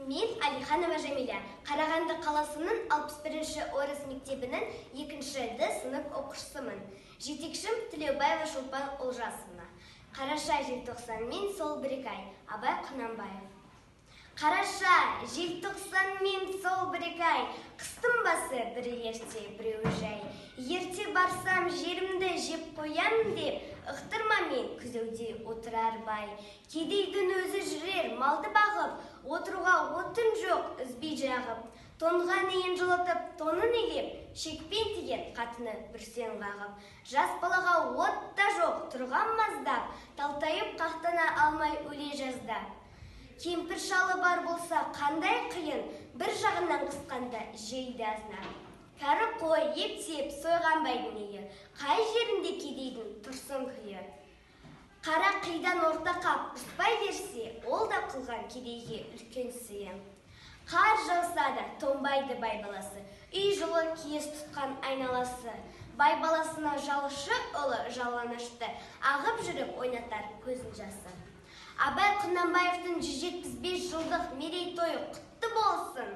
Мен Алиханова Жамиля, Қарағанды қаласының 61-ші орыс мектебінің 2-ші Д сынып оқушысымын. Жетекшім Тілеубаева Шолпан Олжасовна. «Қараша, желтоқсан мен сол 1-2 ай», Абай Құнанбаев. Қараша, желтоқсан мен сол 1-2 ай, қыстың басы бірі ерте, біреуі жай. Ерте барсам, жерімді жеп қоям деп, ықтырмамен күзеуде отырар бай. Кедейдің өзі жүрер малды бағып, отыруға отын жоқ үзбей жағып. Тоңған үйін жылытып, тонын илеп, шекпен тиген қатыны бүрсең қағып. Жас балаға от та жоқ, тұрған маздап, талтайып қақтана алмай өле жаздап. Кемпір шалы бар болса, қандай қиын, бір жағынан қысқанда жейді азынап. Кәрі қой ептеп сойған байдың үйі, қай жерінде кедейдің тұрсын күйі? Қара қидан орта қап ұспай берсе, ол да қылған кедейге үлкен сыйы. Қар жауса да тоңбайды бай баласы, үй жылы, киіз тұтқан айналасы. Бай баласына жалшы ұлы жалаңашты, ағып жүріп ойнатар көзін жасы. Абай Құнанбаевтың 175 жылдық мерейтойы құтты болсын!